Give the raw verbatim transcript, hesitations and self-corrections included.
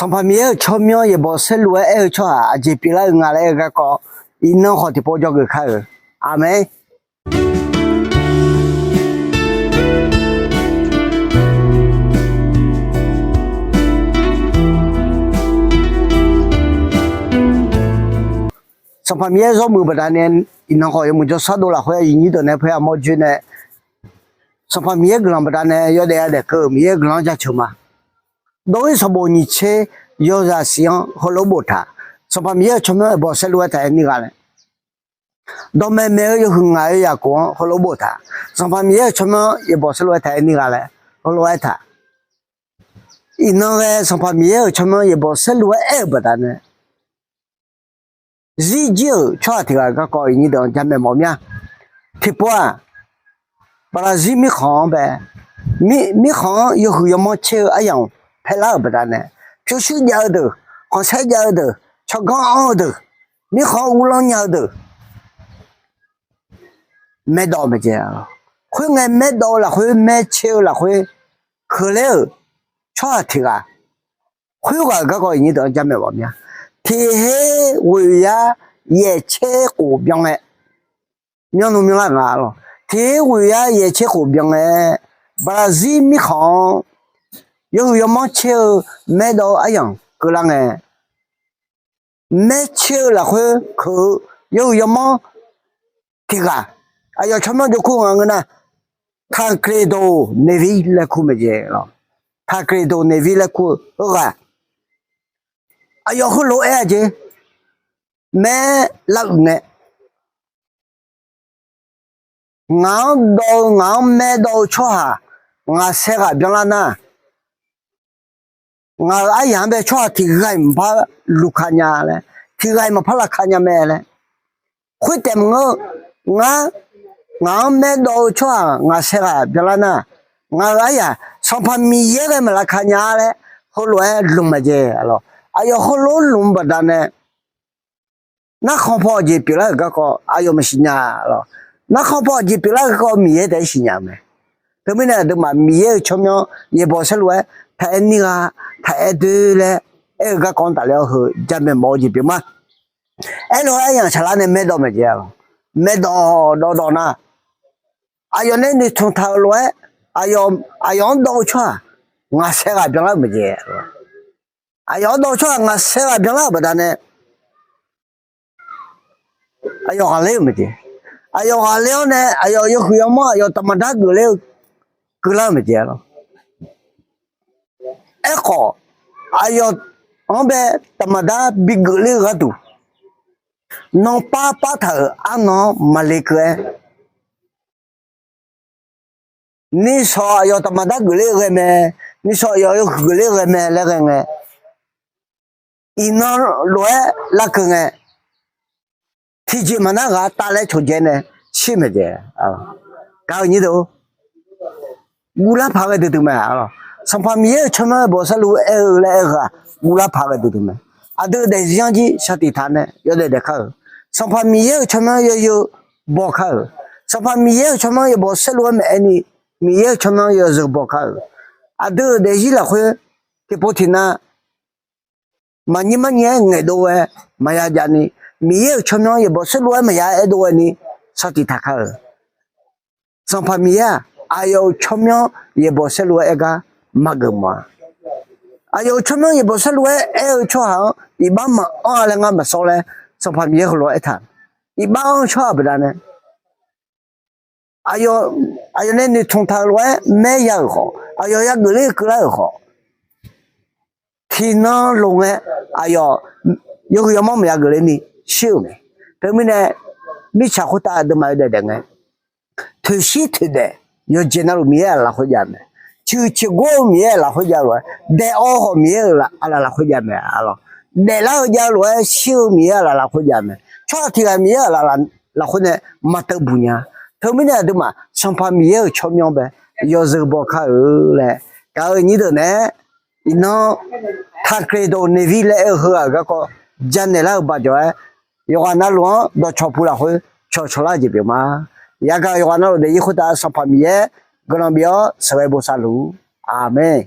Sanqpaq Miqyaer-euq tsawrmyanr yaeqbawq saerlu-aer aer-eu tsawrhaq aqjeq pyeuflar-eu nga laer aer-eu garkawv, iqnan khawf tiqpov dzawgeuf kar-euq. Aqmeq. Sanqpaq Miqyaer zawrmuiq baqdanae, iqnan khawf yawmuiq jawrshar dov lafkhoer aqyuif nyir deuq nae paer armawr joer nae, Sanqpaq Miqyaer guiqlanq baqdanae yawdaef yadaef keuv-euq Miqyaer-euq guiqlanq-anr jaceuq ma. Dawr-ir sanqbof nyiq tser yawzaq shif-anr heulof boftaq, Sanqpaq Miqyaer-euq tsawrmyanr yaeqbawq saerlu-aer taq-aer nir gha laer. Dawqmaeq maeq-eu yawhuiq ngaq-eu yaqkof-anr heulof boftaq, Sanqpaq Miqyaer-euq tsawrmyanr yaeqbawq saerlu-aer taq-aer nir gha laer heulof-aer taq. Iqnan ghae Sanqpaq Miqyaer-euq tsawrmyanr yaeqbawq saerlu-aer aer-euq baqdanae, zirjir-euq tsawrhaq tiq ghaq garkawv aqyuif nyir deuq-anr jamaeq mawf mir-a. Tiqpov-aq, Baqlaqzir mirkhanq-anr bae, mirkhanq-anr yawhuiq yawmanr caer-eu aryamq paerlar-euq baqdanae, pyurshuir jav-eu deuq, khanqsaer jav-eu deuq, tsawrganr anr-eu deuq, mirkhanq-anr uvlanr nya-eu deuq, maerdawv maeqjae. Khoerngae maerdawv-eu lafkhoer maercaer-eu lafkhoer keuvler-euq tsawrhaq tiq ghaq, khoerghaq-euq garkawv aqyuif nyir deuq-anr jamaeq mawf mir-a. Tiq her ghoeq yar yaef tser khof byan ngae, myanr nmr myanrlar nga lawq. Tiq her ghoeq yar yaef tser khof byan ngae, Baqlaqzir mirkhanq-anr yawhuiq yawmanr caer-eu maerdawv-eu aryamq keuvlar ngae, maercaer-eu lafkhoer keuq-eu yawhuiq yawmanr tiq ghaq, aqyawf tsawrmyanr jawr kur nga ngeur nar, Taqgleqdoq Neqvir laer kur maeqjae lawq. Taqgleqdoq Neqvir laer kur-eu heughaq, aqyawf heulof-aer-a jeq, maerlar uiq ngae, ngaq-anr dawv-eu ngaq-anr maerdawv-eu tsawrhaq ngaq saer ghaq byanlar nar, ngaq-euq aryaq-anr bae tsawrhaq tiq ghaq-iq maqpar luf ka nya laer, tiq ghaq-iq maqpar laf ka nya mae laer. Khoertaef maqngeur, ngar, ngaq-anr maerdawv-eu tsawrhaq ngaq saer ghaq byanlar nar, ngaq-euq aryaq Sanqpaq Miqyaer ghae maqlaf ka nya laer heulof-aer lmq maeqjae lawq. Aqyawf heulof lmq baqdanae, narkhan paw aqjeq pyeuflar-euq garkawv aqyawf maqsiq nya lawq. Narkhan paw aqjeq pyeuflar-euq garkawv Miqyaer taef-aer siqnya-eu mae. Teumirnae aqduimaf Miqyaer-euq tsawrmyanr yaeqbawq saerlu-aer taq-aer nir gha, taq-aer doer laer aer-eu garkawv-anr tafler-awr heu jamaeq mawf-eu jeq pyeuf ma. Aerlof-aer aryamq saqlar nae maerdawv maeqjae lawq. Maerdawv dawvdawv nar, aqyawf nae noeqtmq taq-euq lof-aer, aqyawf, aqyawf-anr dawv-eu tsawrhaq ngaq saer ghaq byanlar-euq maeqjae. Aqyawf-anr dawv-eu tsawrhaq ngaq saer ghaq byanlar-euq baqdanae, aqyawf ghaqler-euq maeqjae. Aqyawf ghaqler-awr nae aqyawf yawhuiq yawmanr aqyawf taqmaqdar geufler-eu keuvlar-euq maeqjae lawq. Aerkhawf, aqyawf-anr bae taqmaqdar bigeufler-eu gharduq, nanpar partaq-euq arnan-anr maqle keuv-aer, nishawq aqyawf taqmaqdar geufler-eu ghae mae, nishawq aqyawf yawhuiq geufler-eu ghae mae laer ghae ngae, iqnan lof-aer larkeuv ngae, tiqjeq maqnar ghaq tavlaer cawqjae nae shir maeqjae. Gaq-eu nyir deuq, guvlar paq ghae duidui mae. Sanqpaq Miqyaer-euq tsawrmyanr yaeqbawq saerlu aer-eu laer aer-eu ghaq guvlar paq ghae duidui mae. Aqdui-euq daefzir-anr jir shartiq taq nae yawdaef daef kar-euq, Sanqpaq Miqyaer-euq tsawrmyanr yawzeu baw kar-euq, Sanqpaq Miqyaer-euq tsawrmyanr yaeqbawq saerlu-aer maeq-aer ni, Miqyaer-euq tsawrmyanr yawzeu baw kar-euq, aqdui-euq daefzir lafkhoer tiqpov tiqnav maqnyir marnyir-aer ngaeqdov ghae maqya jav ni, Miqyaer-euq tsawrmyanr yaeqbawq saerlu-aer maqya aerdov ghae ni shartiq taq kar-euq. Sanqpaq Miqyaer-aq, aqyawf-euq tsawrmyanr yaeqbawq saerlu-aer aer gar maqgeuf mawf-a. Aqyawf-euq tsawrmyanr yaeqbawq saerlu-aer aer-eu tsawrhaq-anr iqbax maqanr-a laer ngar maqsawr laer, Sanqpaq Miqyaer heulof-aer aertaq. Iqbax anr-eu tsawrhaq baqdanae, aqyawf nae noeqtmq taq-euq lof-aer maer ya-euq khawf, aqyawf yageuf ler keuvlar-euq khawf, tiqnan loq ngae, aqyawf yawhuiq yawmanr maqya geuf ler ni shir-euq mae. Teumirnae, mirtsaq khoertav aqduimaf-eu daef daef ngae, toeqshir toeqdaef yawqjeq navluf Miqyaer aqlaf lafkhoer jav mae. Ciqhuiq ciqgor-eu Miqyaer aqlaf lafkhoer jav lof-aer, daef-awr khawf Miqyaer-euq aqlaf lafkhoer jav mae. Daeflar-eu jav lof-aer shir-eu Miqyaer aqlaf lafkhoer jav mae. Tsawrhaq tiq ghaq Miqyaer aqlaf lafkhoer nae maqteuv buq nya. Teumirnae aqduimaf Sanqpaq Miqyaer-euq tsawrmyanr bae yawzeu baw kar-euq laer gaq-eu nyir deuq nae, iqnan taqkleqdoq Neqvir laer aer-eu heughaq-euq garkawv janaeq lar-euq baqjawq-aer, yawqghaq navluf-anr dawqcawq pu lafkhoer cawqcawq lar-eu jeq pyeuf ma. Yagaq yawqghaq navluf daefzir khoertav Sanqpaq Miqyaer guiqlanq bif-awr sheuqghae bosav luf-ur. Aqmeq.